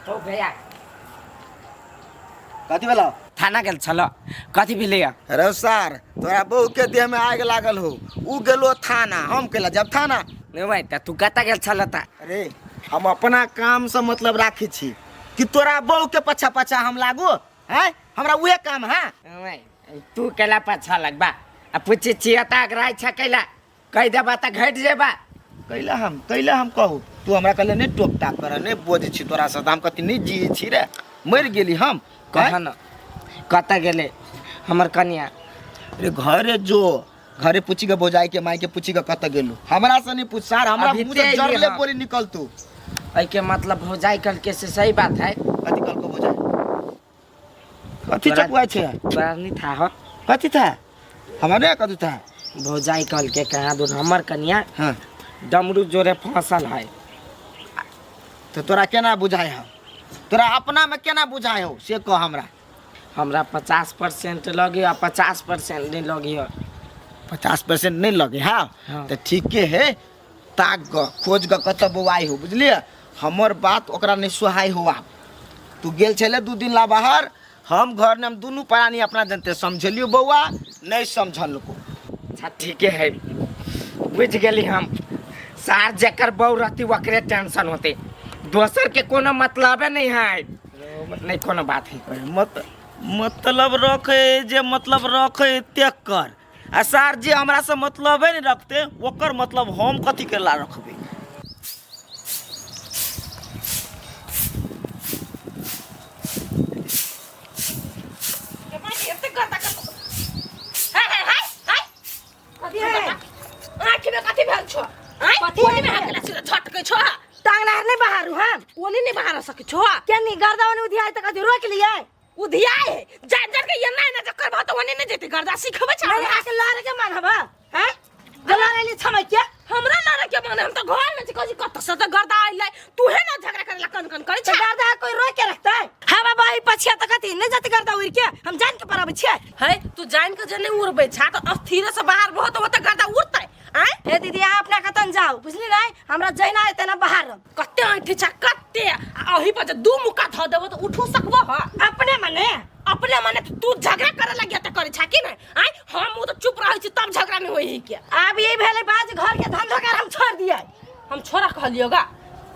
हो भैया। कथी भेलो? थाना गेल छल, कथी भेलै? अरे सर, तोरा बहू के देह में आग लागल हो, उ गेलो थाना, हम केला जब थाना। नहीं भाई, त तू कतऽ गेल छल त? अरे हम अपना काम से मतलब राखी छी कि तोरा बहू के पछा पछा हम लागू हैं, हमरा उहे काम है। नहीं, तू केला पछा लगबा आ पूछे छियै त अगराइ छ कैला, कहि देबा त घटि जेबा। कैला हम कहू? तू हमरा कहले नहीं टोक टाक कर, नहीं बोझ छी तोरा से, हम कथी नहीं जिए छी रे, मर गेली हम। कह न कतऽ गेलै हमर कनिया? अरे घरे जो, घरे पूछी के भौजाई के माई के पूछी के कतऽ गेलू, हमरा से नहीं पूछ सार, हमरा अभी मुंह से ते जरले अइली हम। बोली निकल तू। एहिके मतलब भौजाई कल के से सही बात है। कथी कल को भौजाई? कथी तोरा- चकुआ छै? तोरा नहीं था हो? कथी था? हमरा नहीं कथी था। भौजाई कल के कहाँ दूर हमर कनिया हाँ डमरू जोरे फसल है। तो तोरा केना बुझाय हो, तोरा अपना में केना बुझाय हो से कह हमरा। हमरा 50% लगी आ 50% नहीं लगी हो। 50% नहीं लगे? हाँ। हाँ। तो ठीके है, ताक ग खोज ग कतऽ बौआइ हो, बुझलियै? हमर बात ओकरा नहीं सोहाय हो। आब तू गेल छले 2 दिन ला बाहर, हम घर ने हम दुनू प्राणी अपना जनते समझलियो बौआ, नहीं समझलको। अच्छा ठीके है, बुझ गेली हम। सार जकर बहू रहती ओकरे टेंशन होते, दोसर के कोनो मतलबे नहीं है, नहीं कोनो बात है। मतलब रखे जे मतलब रखे तेकर, आ सार जे हमरा से मतलबे नहीं रखते ओकर मतलब हम कथी के ला रखबे। आँखि में कथी भेल छौ? आँय? कोनी में हाथ केला झटकै छौ? टांग नहर नहीं बहारू हम। कोनी नहीं बहार सकै छौ? केनी गर्दा ओनी उधियाय त कथी रोक लियै? उधियाय है जान जान के एना एना जकर भात ओने नहीं जेतै, गर्दा सिखबै छै। नहीं आके लड़े के मन हबा हैं, जे लड़े ली छमै के? हमरा लड़े के मन? हम त घर में छी, कहै छी कत से त गर्दा अइलै, तूहे ना झगड़ा करेला कन कन करै त छै। गर्दा कोई रोक के रखतै? हवा बही पछिया त कथी नहीं जाती गर्दा उड़ के, हम जान के पराबै छियै। है तू जान के जे नहीं उड़बै छा त अस्थिरे से बाहर बहुत ओत गर्दा उड़तै। आँय हे दीदी, अहाँ अपना कतन जाओ, बुझली नहीं? हमरा जहिना हेतै ना बाहर रहब। कते ऐठी छा कते, आ ओही पर जे दू मुक्का धऽ देबो त उठू सकबो ह? अपने मने? अपने मने त तू झगड़ा करे लगिया त करे छा कि नहीं? आँय हम उ त चुप रहै छी तब झगड़ा नहीं होई के। आब यही भेलै बाज घर के धंधो कर हम छोड़ दियै। हम छोड़ा कहलियो गा,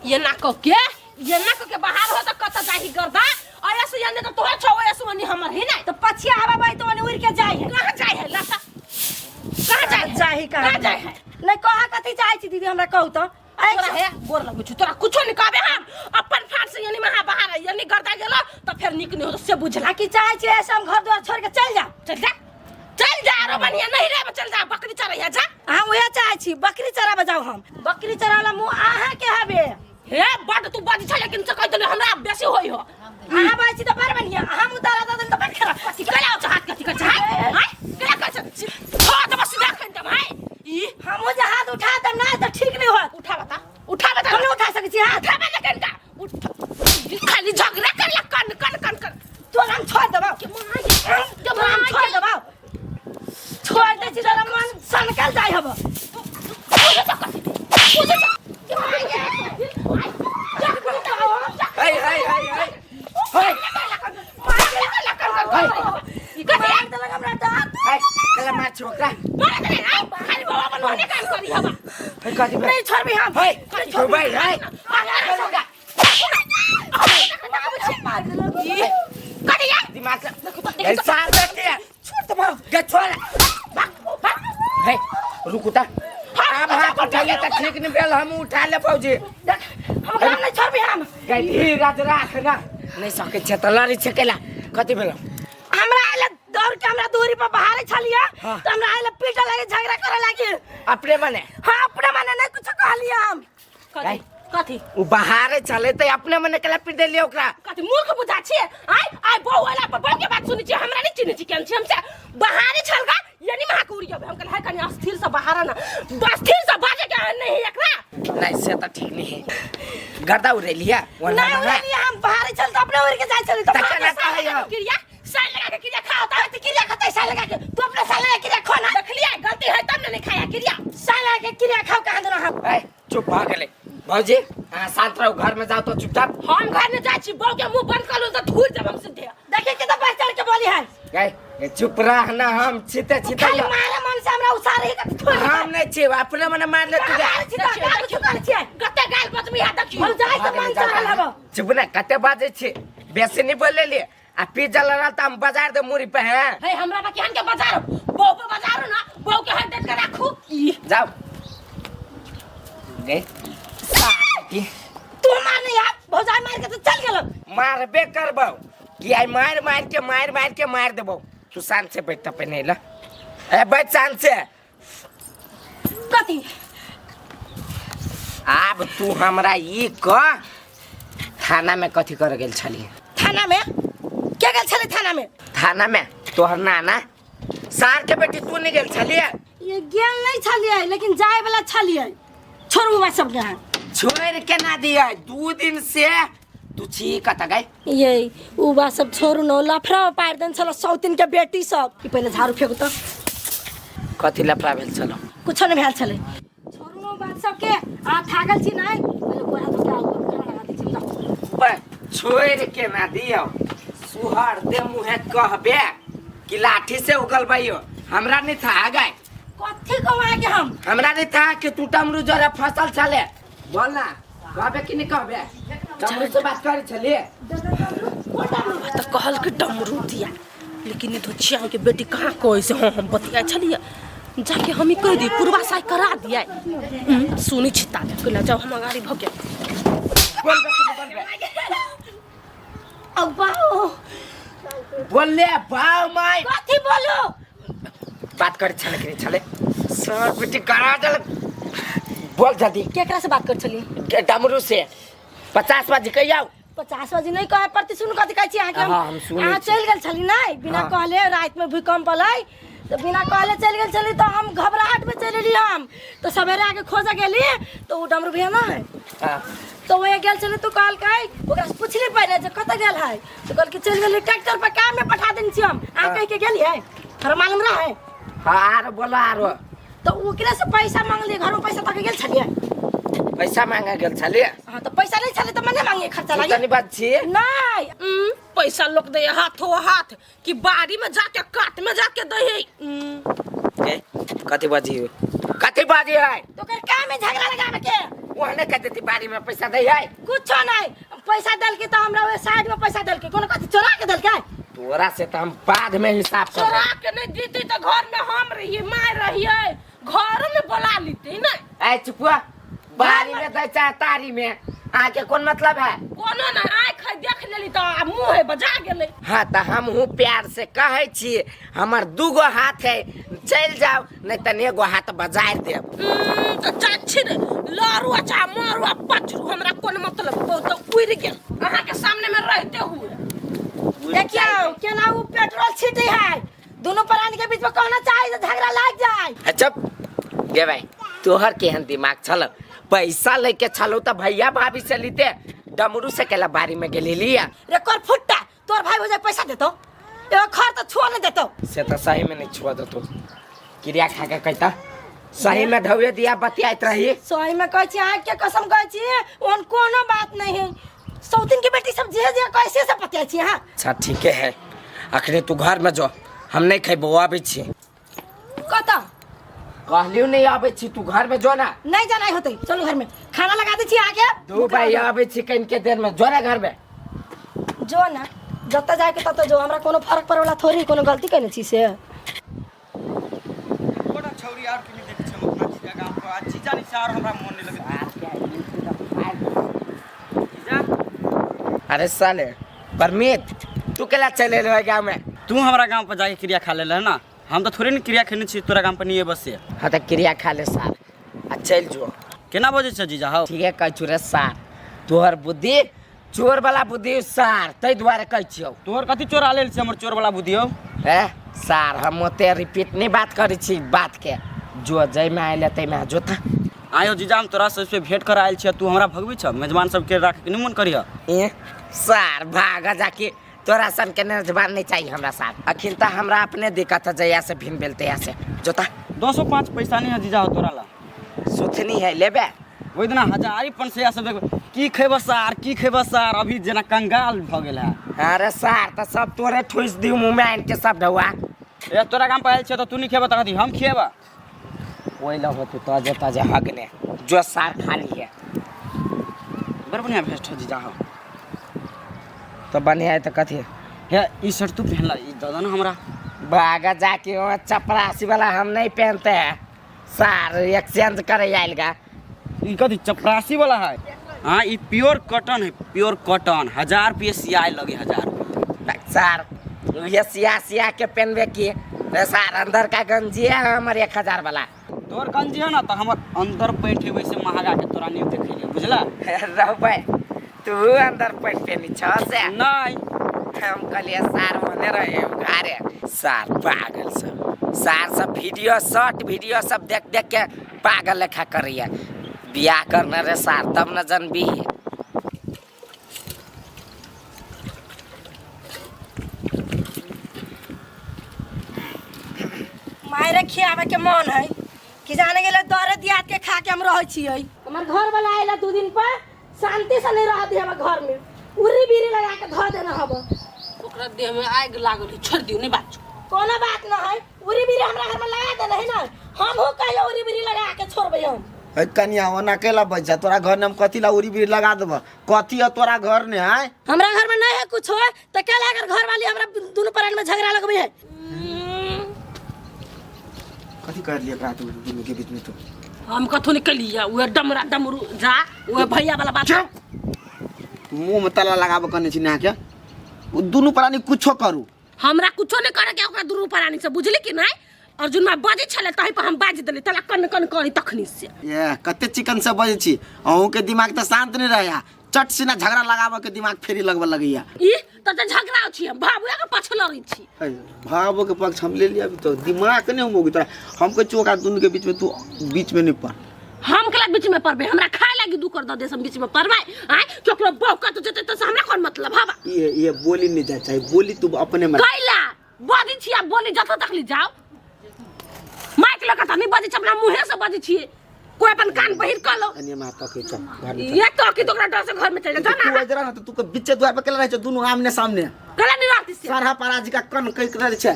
ये ना कह के, ये ना कह के बाहर हो त कत जाही गर्दा, अयस ये ने त तोहर छौ, अयस ओनी हमर ही नहीं। त पछिया हवा बही त ओनी उड़ के जाई है। कहाँ जाई है लता? कहाँ जाई है? जाही कहाँ? कहाँ जाई है? नहीं कहा कथी चाहै छी दीदी हमरा कहू त। तोरा हे गोर लगै छी, तोरा कुछो नहीं कहबे हम, अपन फाट से यानी महा बाहर है, यानी गर्दा गेलो त फेर नीक नहीं होतो से बुझला। आ की चाहै छी ऐसे हम घर द्वार छोड़ के चल जाओ? चल जा, चल जा, आरो बढ़िया नहीं रे, चल जा बकरी चरैया जा। हम उहे चाहै छी बकरी चराबे जाऊ, हम बकरी चरावला मुँह अहाँ के हबे। हे बड तू बज छ, लेकिन से कह देले हमरा बेसी होई हो। अहाँ बाजै छी त बड़ बढ़िया, हम उतारा दऽ देन त बड़ खराब। कथी केला छ हाथ, कथी कर छ हाय केला कर छ? छो त बस सीधा खन दम हाय ई। हमहूँ जे हाथ उठा देब ना त ठीक नहीं होत। उठा बता, उठा बता। हम नहीं उठा सकै छी हाथ। उठा बता कनका उठा, खाली झगड़ा कर ला कन कन कन कन। तोरा हम छोड़ देबौ, के माय के तोरा हम माय छोड़ देबौ, छोड़ दै छी तोरा मन सनकल जाइ हब। पूछे छ कथी पूछे छ के माय के है है है है है मार देलक हमरा दाँत। है केला मार छी ओकरा? है कथी भेल? नहीं छोड़बी हम। है छोड़बै है। दिमाग से ए सार बेटे छोड़ देबौ। गे छोड़ है, रुकू त आब हाथ उठाइए त ठीक नहीं भेल, हम उठा ले फौजी। देख हम काम नहीं छोड़बी हम। गई धीरज राख ना, नहीं सकै छै त लड़ै छै केला, कथी भेल? हमरा आइले दौड़ के हमरा दूरी पर बहारे छलिए। हाँ। त हमरा आइले पीटे लगे, झगड़ा करे लगी। अपने मने? हाँ अपने मने, नहीं कुछ कहलिए हम। गई। कथी उ बाहरे चले त अपने मने केला पीट देलिए ओकरा? कथी मूर्ख बुझा छियै? आय आय बहू वाला पर बहू के बात सुनै छियै, हमरा नहीं चिन्है छी केहन छी हमसे। बाहरे छलगा यानी महा के उड़ियब हम कहल है कनी अस्थिर से बाहर ना, अस्थिर से बाजे के नहीं है एकरा। नहीं से त ठीक नहीं है, गर्दा उड़ेलिया। नहीं उड़ेलिए हम, बाहरे चल त अपने उड़ के जाय छली त तकर ना कहै हम। क्रिया साल लगा के क्रिया खाओ त क्रिया खतै साल लगा के, तू अपने साल लगा के क्रिया खो ना। देखलियै गलती है तब ने नहीं खाया क्रिया। साल लगा के क्रिया खाओ कहाँ देना हम। ए चुप भ गेलै, भौजी अहाँ शांत रहू, घर में जाओ तो चुपचाप। हम घर में जाइ छी, बहू के मुंह बंद कर लू तऽ थूर देब हम सीधे। देखिए कितना बढ़ चढ़ के बोली है। गए गए, चुप रह ना, हम छीते छीते खाली मारे मन से हमरा उसारे के थोड़ी। हम नहीं छी, अपने मने मार ले तू। मारे छी तऽ का कुछ करै छियै? कते गाल बदमी है देखियौ। हम जाइ से मन चढ़ल हबो। चुप ना, कते बाजै छी, बेसी नहीं बोले लिए आ पी जल रहल त हम बाजार दे मुरी पे है। हे हमरा बा केहन के बाजार, बहू पे बाजारो ना, बहू के हाथ देख के राखू। ई जाओ गए की तू मार नहीं आप भौजाई मार के तो चल गेलो। मारबे करबौ कि आई मार मार के मार मार के मार देबौ। तू शांत से बैठ पे नहीं ला, ए बैठ शांत से। कथी आब तू हमरा ई कह, थाना में कथी कर गेल छली? थाना में के गेल छली? थाना में थाना में तोहर नाना सार के बेटी तू नहीं गेल छलिए? ये गेल नहीं छलिए, लेकिन जाए वाला छलिए। छोड़ू बा सब के यहाँ छोड़ के ना दिया, 2 दिन से तू छी कत गई? ये उ बा सब छोड़ू न, लफड़ा पार देन छल सौतिन के बेटी सब। ई पहिले झाड़ू फेंकू त। कथी लफड़ा भेल छल? कुछो नहीं भेल छले। छोड़ू न बात सब के, आ थाकल छी नहीं, पहिले गोरा धो के आउ, खाना लगा दै छी, जाउ। बे, छोड़ के ना दियो, सुहर दे मुहे कहबे कि लाठी से उगलबैयो। हमरा नहीं था गए। कथी कहवा के हम? हमरा नहीं था कि तू टमरू जरे फसल छले। बोल ना, कहबे कि नहीं कहबे? डमरू से बात करे छलिए? तो कहल कि डमरू दिया, लेकिन ये धोचिया के बेटी कहाँ कहे से हाँ हम बतिया छलिए, जाके हम ही कह दी पुरवा साई करा दिया। सुनी छिता कहला जाओ हम अगाड़ी भ गया। बोलबे कि नहीं बोलबे? अब बाओ बोल ले बाओ माई। कथी बोलू? बात करे छले कि नहीं छले? सर बेटी करा दल। बोल जल्दी। केकरा से बात कर छली? डमरू से। 50 बाजी कहिया? 50 बाजी नहीं कहे पड़ती, सुन कथी कहै छी अहाँके? हाँ, हम सुनै अहाँ छी। चलि गेल छली नहीं बिना हाँ। कहले, राति में भूकंप अलै तो बिना कहले चलि गेल छली, तो हम घबराहट में चलि एली। हम तो सवेरे आके खोजऽ गेली तो उ डमरू भैया ना है, हाँ। तो वही गेल छली तो कहलकै, ओकरा से पुछली पहिले जे कतऽ गेल है, तो कहलकै चलि गेली ट्रैक्टर पर, काम में पठा देने छी हम। अहाँ कहि के गेलियै, हमरा मालूम रहै। हाँ, आरो बोलो आरो। तो ओकरे से पैसा मांगली, घर में पैसा तक गेल छलियै। पैसा मांगे गेल छलियै? हाँ, तो पैसा नहीं छलै तऽ मने मांगे खर्चा तू लागी। तनी बात छी? नहीं। पैसा लोग दे हाथो हाथ कि बाड़ी में जाके काट में जाके दे है। ए, कथी बाजी हो? कथी बाजी है? तो कर काम में झगड़ा लगावे के। ओहने कह देती बाड़ी में पैसा दे है। कुछो नहीं, पैसा देलके तो हमरा ओए साइड में पैसा देलके, कोनो कथी चोरा के देलके? तोरा से तो हम बाद में हिसाब करबै। चोरा के नहीं देती तो घर में हम रहिए, माय रहिए, घर में बोला लेते ना। ए चुपुआ, बाड़ी में दै चाहे तारी में, आके कोन मतलब है? कोनो ना आँख है देख लेली तो आ मुँह है बजा गेलै। हाँ तो हम हूँ प्यार से कहै छी, हमर 2 हाथ है, चलि जाओ नहीं तो एगो हाथ बजारि देब। तो जाइ छी रे, लड़ू आ चाहे मारू आ पचरू, हमरा कोन मतलब, बहुत तो उड़ि गेल अहाँ के सामने में रहते हुए। देखियौ केना उ पेट्रोल छीटै है, दोनों प्राणी के बीच में कहना चाही जे झगड़ा लागि जाय। अच्छा गे भाई, तोहर केहन दिमाग छल? पैसा लेके छलो तो भैया भाभी से लीते, डमरू से केला बाड़ी में गेली लिया। रे कर फुट्टा, तोर भाई भौजाई पैसा देतौ, एगो खर तो छुआ नहीं देतौ। से तो सही में नहीं छुआ देतौ, क्रिया खा के कहता सही में ढौए दिया बतियाइत रही। सही में कहै छी, अहाँ के कसम कहै छी, ओहन कोनो बात नहीं है। सौतिन के बेटी सब जे जे कैसे से बतियाइ छी अहाँ? अच्छा ठीके है, अखने तू घर में जो, हम नहीं खेबो, आबै छी। कतऽ? कहलियो नहीं आबै छी, तू घर में जो ना। नहीं जाना होतै, चलू घर में खाना लगा दै छी अहाँके। दू भाई आबै छी कनिके देर में, जो ना घर में। जो ना, जतऽ जाके ततऽ जो, हमरा कोनो फरक पड़ै वाला थोड़ी, कोनो गलती केने छी से। बड़ा छौरी आर के नहीं देखै छी हम अपना जीजा गाम पर, आ जीजा नहीं से आर हमरा मन नहीं लगैत। जीजा? अरे साले परमित, तू केला चले रहे गाँव में? तू हमरा गाँव पर जाके क्रिया खा ले ना, हम तो थोड़े ने क्रिया खेने छी तोरा गाँव पर नहीं बसे। हाँ तो क्रिया खा ले सार, आ चल जो। केना बजै छ जीजा? हौ ठीके कहै छु रे सार, तोहर बुद्धि चोर वाला बुद्धि सार, ताहि दुआरे कहै छियौ। तोहर कथी चोरा लेल छै हमर चोर वाला बुद्धि हौ? ए सार, हम ओते रिपीट नहीं बात करै छी बात के, जो जाहिमे आयल ताहिमे जो त। आयो जीजा, हम तोरा सबसे भेंट कर आयल छियै, तू हमरा भगबै छ? मेजबान सबके राखै के नहि मन करिह। ए सार भाग जाके, तोरा सन के मेजबान नहीं चाहिए हमरा सार। अखिन त हमरा अपने दिक्कत है जहिया से भिन भेल तहिया से। जोता 205 पैसा नहीं है जीजा हो तोरा ला। सुथनी है लेबे, ओहि दिना हजारी पंसैया सब देखबै की खेबऽ सार, की खेबऽ सार, अभी जेना कंगाल भऽ गेल है। अरे सार तऽ सब तोरे ठुसि दियौ मुँहमे आनि के सब ढौआ। ए तोरा गाम पर आयल छियै तऽ तू नहि खेबऽ तऽ कथी हम खिएबऽ? ओहि लग होतौ ताजे ताजे हगने जो सार खा लिए। बड़ बढ़िया भेस्ट हो जीजा हो। तो बढ़िया है तो कथी? हे ई शर्ट तू पहनला, ई दऽ दऽ ना हमरा। बागा जाके वो चपरासी वाला हम नहीं पहनते हैं सार, एक्सचेंज करे आयल गा। ई कथी चपरासी वाला है? हाँ ई प्योर कॉटन है, प्योर कॉटन, 1000 रुपये सियाए लगे, 1000 रुपये। सार ये सिया सिया के पहनबे की सार, अंदर का गंजी है हमारे 1000 वाला। तोर गंजी है ना तो हमर अंदर पैंट है वैसे महंगा के तोरा नहीं देखेलियो, बुझला? रहो भाई तू अंदर पैंट पहनी छ से? नहीं। हम कहलिए सार होने रहे उघारे सार पागल सब, सार सब वीडियो शॉर्ट वीडियो सब देख देख के पागल लेखा करिए। बियाह करना रे सार तब न जनबी। मायरे खियावे के मन है कि जाने गेले दरे दियात के खा के हम रहै छियै। हमर घर वाला आइला 2 दिन पर शांति से नहीं रहत हमर घर में, उरी बीरी लगा के धऽ देना हब। ओकरा देह में आगि लागल है, छोड़ दियौ नहीं बात। कोनो बात न है, उरी बीरी हमरा घर में लगा देना है ना, हम हो कहियो उरी बीरी लगा के छोड़बै हम। है कनिया ओना केला बच जा, तोरा घर में हम कथी ला उरी बीरी लगा देब? कथी है तोरा घर में? है हमरा घर में नहीं है कुछ हो तो केला अगर घर वाली हमरा दोनों प्राण में झगड़ा लगबै है। कथी कर लिया रात में दोनों के बीच में? तो हम कथो निकलिया उहे डमरा डमरू जा उहे भैया वाला बात। मुंह में ताला लगाब कने छी ना के, उ दोनों प्राणी कुछो करू। हमरा कुछो नहीं करे के ओकरा दुनू प्राणी से, बुझली कि नहीं? अर्जुन मां बजै छले तही पर हम बाजि देली, तला कन कन करी तखनी से। ये कते चिकन से बजै छी, अहूँ के दिमाग त शांत नहीं रहया, चट सिना झगड़ा लगाब के दिमाग फेरी लगबे लगैया। ई त त झगड़ा छी हम बाबू के पक्ष लड़ै छी। बाबू के पक्ष हम ले लिया अभी तो दिमाग नहीं हम तोरा, हम कहै छी ओकरा दुनू के बीच में तू बीच में नहीं पड़। हम केला बीच में पड़बे? हमरा खाए लागी दू कर the they हम बीच में पड़बै? आय केकरो बहु कत जेतै त हमरा कोन मतलब हवा? ये बोली नहीं जा चाहे, बोली तू अपने में कैला बजै छी आ बोली जत तकली जाओ माइक लगा त नहीं बजै छी, अपना मुहे से बजै छी, कोई अपन कान बहिर कर लो। कनिया माता के चल घर में चल। ये तो कि तोरा डर से घर में चल जा तू ना। इधर ना तो तू के बीचे द्वार पर केला रहै छै दुनू आमने सामने। केला नहीं रहती से। सारा पराजी का कन कह के रहै छै।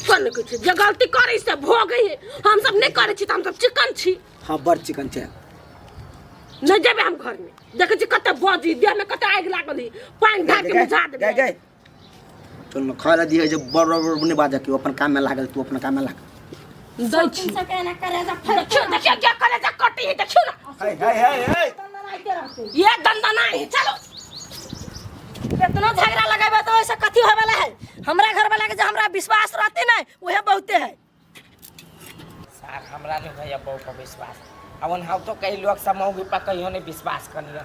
कन कहै छै जे गलती करै से भोगै है, हम सब नहीं करै छी त हम सब चिकन छी। हां बड़ चिकन छै। नहीं जेबै हम घर में, देखै छी कते बजी देह में कते आगि लागल है, पानि ढार के बुझा देबै। गए गए चल न खा दिए जे बड़ बड़ नहीं बाजा के अपन काम में लागल, तू अपन काम में लाग। दै छी सब एना करे जा फर देखियो देखियो क्या करे जा कटी है, देखियो ना। हे हे हे हे दंदनाइते रहते। ये दंदना है, चलो। केतनो झगड़ा लगाबे तो ऐसा कथी होय वाला है? हमरा घर वाला के जे हमरा विश्वास रहते ना उहे बहुते है। सार हमरा नहीं भैया बहु पर विश्वास, अब हम तो कई लोग सब मौगी पर कहियो नहीं विश्वास करियो।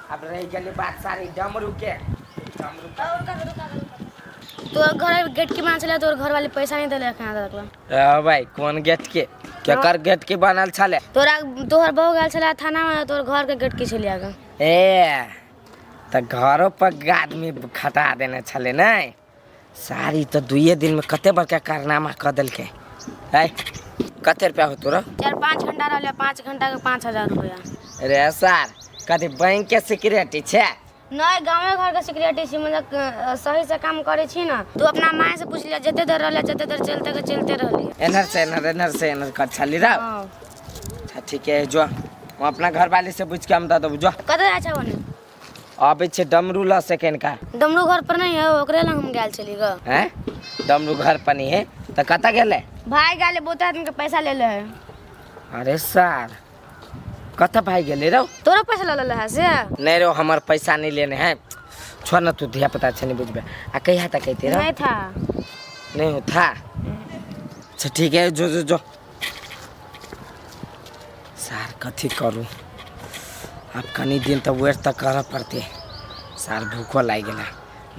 अब रह गेली बात सारी डमरू के, डमरू तो घर गेट के बनल छलै, तोर घर वाले पैसा नहीं देले अखन तक। ओ भाई कोन गेट के, केकर गेट के बनल छले? तोरा तोहर बहू गेल छलै थाना में, तोर घर के गेट के छलै आगे। ए त घरो पर आदमी खटा देने छले नै सारी, तो 2 दिन में कते बड़का कारनामा क देलकै। है कते रुपया हो तोरा? 4-5 घंटा रहले, 5 घंटा के 5000 रुपया। रे सार कथी बैंक के सिक्योरिटी छै? नहीं गाँवे घर के सिक्योरिटी छी, मतलब सही से काम करे छी ना। तू अपना माय से पूछ लिया, जते देर रहले जते देर चलते के चलते रहली। एनहर से एनहर, एनहर से एनहर कर छली रह। अच्छा ठीक है जो हम अपना घर वाले से पूछ के हम दऽ देबो जो। कतऽ जाइ छै ओने? आबै छै डमरू ल सेकेंड का। डमरू घर पर नहीं है, ओकरे लग हम गेल छली ग। हैं डमरू घर पर नहीं है त कतऽ गेलै? भाई गेलै, बहुत आदमी के पैसा लेले है। अरे सार कतऽ भाई गेलै रौ? तोरो पैसा लऽ लेले है से? नहीं रो हमर पैसा नहीं लेने है, छोड़ ना तू धिया पुता छै नहीं बुझबे। आ कहिया तक अइते रौ? नहीं था। नहीं हो था। अच्छा ठीक है जो जो जो। सार कथी करू अब, कनी दिन तऽ वेट तऽ करऽ पड़तै। सार भूखो लागि गेलै,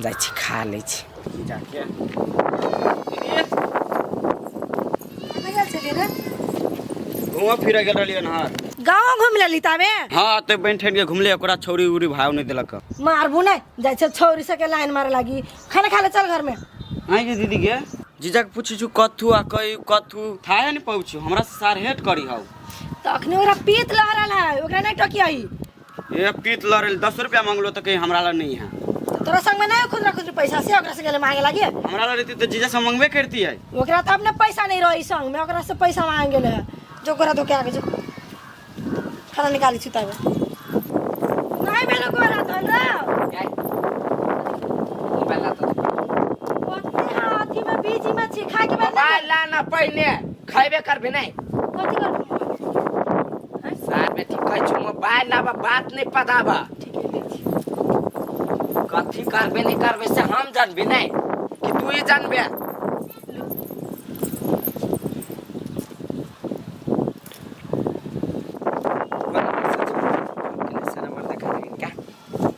जाइ छी खा लै छी। घूमऽ फिरऽ गेल रहलियै नहर। गाँव घूम लेली ताबे? हाँ तो बहन ठहर के घूमले, ओकरा छौरी उरी भाव नहीं देलक। मारबू नहीं जाइ छै छौरी सबके लाइन मारे लागी। खाना खा ले चल घर में। आई के दीदी के जीजा के पूछै छु कथू आ कई कथू थाहे नहीं पहुँचू, हमरा से सार हेट करी हौ। तो अखने ओकरा पीत लहरल है, ओकरा नहीं टोकियही। ए पीत लड़ल 10 रुपया मांगलो तो कहीं हमरा ला नहीं है। तो तोरा संग में नहीं खुदरा खुदरी पैसा से ओकरा से गेले मांगे लागी। हमरा ला रहती तो जीजा से मांगबे करती है। ओकरा तो अपने पैसा नहीं रही संग में, ओकरा से पैसा मांगे गेले है। जो गोरा धोके आगे जो खाना निकाली छुताबे नहीं भेलो गोरा धोल रे मोबाइल ला तो ओते हाथी में बीजी में छी खाए के बाद मोबाइल ला ना पहिने खैबे करबे नहीं कथी करबे सार बेटी कहै छु मोबाइल लाबा बात नहीं पताबा। ठीक है दै छी। कथी करबे नहीं करबे से हम जानबे नहीं कि तू ही जानबे।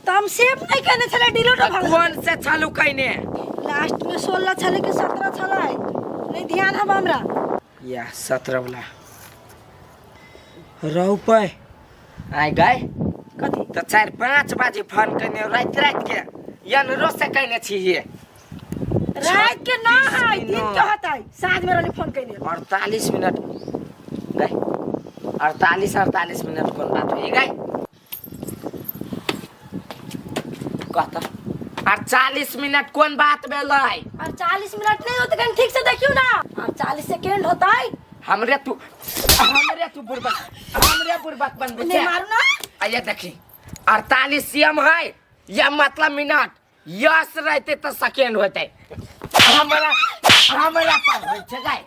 तो हम सेव नहीं करने छले डिलीट हो गेल। कौन से चालू कइने लास्ट में 16 छले कि 17 छले नहीं ध्यान हम हमरा या 17 वाला रौपै आइ गए कथी तो 4-5 बजे फोन कइने रात रात के यान रोज से कइने छी रात के ना है दिन के होतै साँझ में रहली फोन कइने 48 मिनट गए 48 मिनट कोन बात होई गए कहता 48 मिनट कोन बात भेलै। 48 मिनट नहीं होते कहीं ठीक से देखियो ना 48 सेकेंड होतै। हमरे तू बुड़बक हमरे बुड़बक बनबे नहीं मारू ना। आइए देखी 48 सीएम है या मतलब मिनट यस रहते तो सेकेंड होते हमरा हमरा पर होइ छै गाय।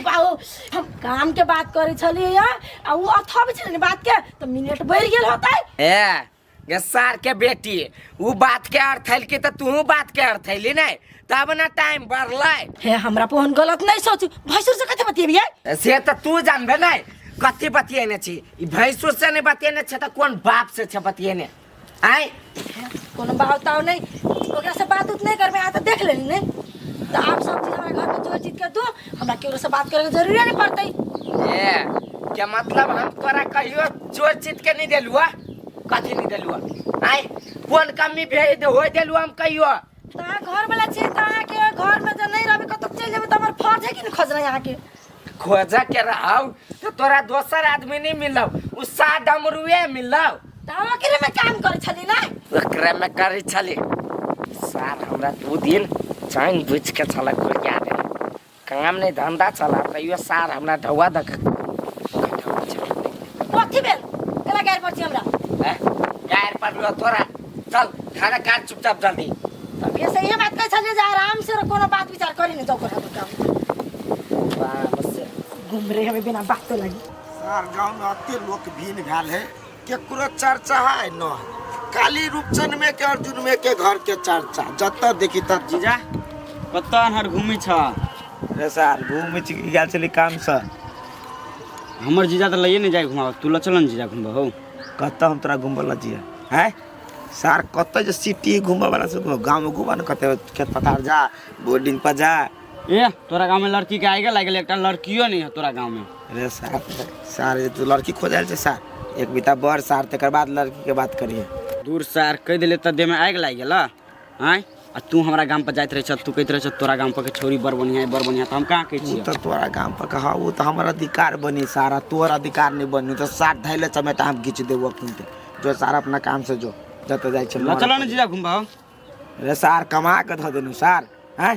बाबू हम काम के बात करे छलियै आ उ अथब छलै बात के तो मिनट बढ़ गेल होतै। ए गे सार के बेटी उ बात के अर्थ हल के त तू बात के अर्थ हली नहीं तब ना टाइम बढ़लै। हे हमरा पहन गलत नहीं सोचू भैंसुर से कथी बतियेबियै से त तू जानबे नहीं कथी बतियेने छी ई भैंसुर से नहीं बतियेने छै त कोन बाप से छै बतियेने आय कोनो बात ताव नहीं ओकरा से बात उत नहीं करबे आ त देख लेली नहीं तो आप सब चीज हमरा घर में जोड़ चीज के दो हमरा केकरो से बात करे के जरूरी नहीं पड़तै। ए के मतलब हम तोरा कहियो जोड़ चीज के नहीं देलुआ कथी नहीं देलुआ आय कोन कमी भेज होय देलुआ हम कहियो त घर वाला छी त अहाँ के घर में जे नहीं रहबे कतौ चल जेबे त हमर फर्ज है कि नहीं खोजना यहाँ के खोजा के रहौ तो तोरा दोसर आदमी नहीं मिलौ उ सात डमरुए मिलौ त हम अकेले में काम करे छली ना ओकरे में करे छली। सार हमरा 2 दिन चैन बुझ के छला गुड़िया दे काम नहीं धंधा चला तैयो सार हमरा ढौआ दक कथी भेल केला गारि पर छी हमरा हैं गारि पर तोरा चल खाना काट चुपचाप जल्दी। तब ये सही बात कहै छलियै जे आराम से कोनो बात विचार करी नहीं जाओ कर काम घूम रहे हमें बिना बात तो लगी। सार गांव में अते लोग भीन भेल है केकरो चर्चा है न काली रूपचन में के अर्जुन में के घर के चर्चा जत देखी तत। जीजा कत अनहर घूमी छ रे सार घूमी छी गेल छली काम से। हमर जीजा त लइए नहीं जाय घुमाव तू ल चल न जीजा घुमबो हो कत हम तोरा घुमबो ल जिया हैं सार कत जे सिटी घुमबो वाला से गांव में घुमा न कत खेत पथार जा बोर्डिंग पर जा। ए तोरा गांव में लड़की के आएगा लागल एकटा लड़कियो नहीं है तोरा गांव में। रे सार सार तू लड़की खोजल छै सार एक बिता बड़ सार तकर बाद लड़की के बात करिए। दूर सार कह दिले त देह में आगि लागि गेल आँय आ तू हमरा गाम पर जाइत रहै छ तू कहैत रहै छ तोरा गाम पर के छोरी बड़ बढ़िया बड़ बढ़िया त हम कहाँ कहै छियै। त तोरा गाम पर कहा वो त हमर अधिकार बनी सारा तोरा अधिकार नहीं बनी त सार धैले चमेटा हम घीच देबो अखन जो सार अपना काम से जो जत जाइ छै। ल चल न जीजा घुमबा रे सार कमा के ध देनु सार हैं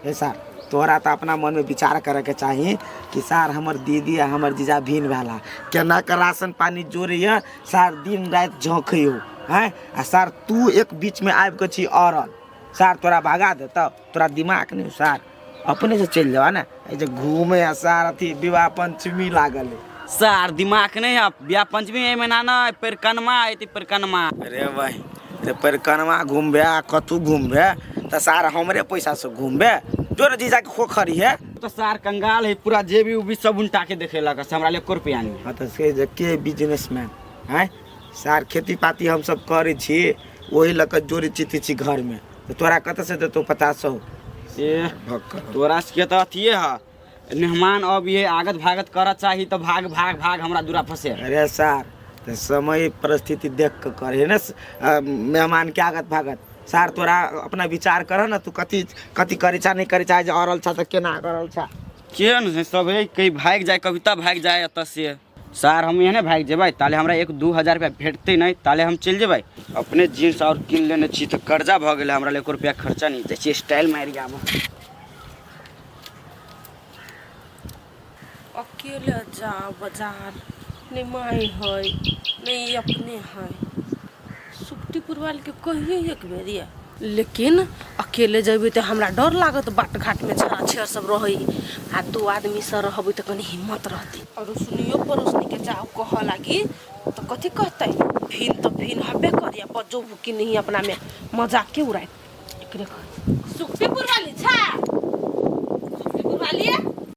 रे सार तोरा तो अपना मन में विचार करे के चाही कि सार हमर दीदी आ हमर जीजा भीन भेला केना के राशन पानी जोड़ैया सार दिन राति झोंकै हो हैं आ सार तू एक बीच में आबि के छी अड़ल सार तोरा भगा देतौ तोरा दिमाग नहीं सार अपने से चलि जाओ ना जे घूमे आ सार अथी विवाह पंचमी लागल है। सार दिमाग नहीं है विवाह पंचमी एहि महीना न परिकनमा अयतै परिकनमा। अरे भाई रे परिकनमा घूमबे आ कतू घूमबे त सार हमरे पैसा से घूमबे जोर जीजा के खोखरी है तो सार कंगाल है पूरा जेबी उबी सब उनटा के देखेलक से हमरा ले एको रुपया नहीं। हाँ तो से जे के बिजनेसमैन हैं सार खेती पाती हम सब करै छी ओही लऽ कऽ जोड़ै चिती छी घर में तो तोरा कतऽ से देतौ 50 ए तोरा के तो अथिए है मेहमान अब ये आगत भागत करऽ चाही तो भाग भाग भाग हमरा दूरा फंसे। अरे सार तो समय परिस्थिति देख के करे ने मेहमान के आगत भागत सार तोरा अपना विचार कर ना तू कथी कथी करै छा नहीं करै छा जे अरल छा त केना करल छा के न सब है कहीं भाग जाए कविता भाग जाए एतऽ से। सार हम एहने भागि जेबै, ताले हमरा 1-2 हजार रुपया भेटतै नहि, ताले हम चलि जेबै। अपने जीन्स आओर कीन लेने छी तऽ कर्जा भऽ गेलै हमरा। 1 रुपया खर्चा नहि जाइ छी, स्टाइल मारि आब। अकेले जाओ बाजार, नहीं माई है, नहीं अपने है। सुखटीपुर वाले के कहिए एक बेर ये, लेकिन अकेले जेबै तऽ हमरा डर लागत। बाट घाटमे छड़ा छेड़ सब रहै आ दू आदमीसँ रहबै तऽ कनि हिम्मत रहतै। और सुनियो पड़ोसनी के जाओ कह लागी तऽ कथी कहतै? फिन तऽ फिन हबे करिया, बज्जो भुकी नहीं, अपना में मजाक के उड़ाए। एकरे कह, सुखटीपुर वाली छा, सुखटीपुर वाली।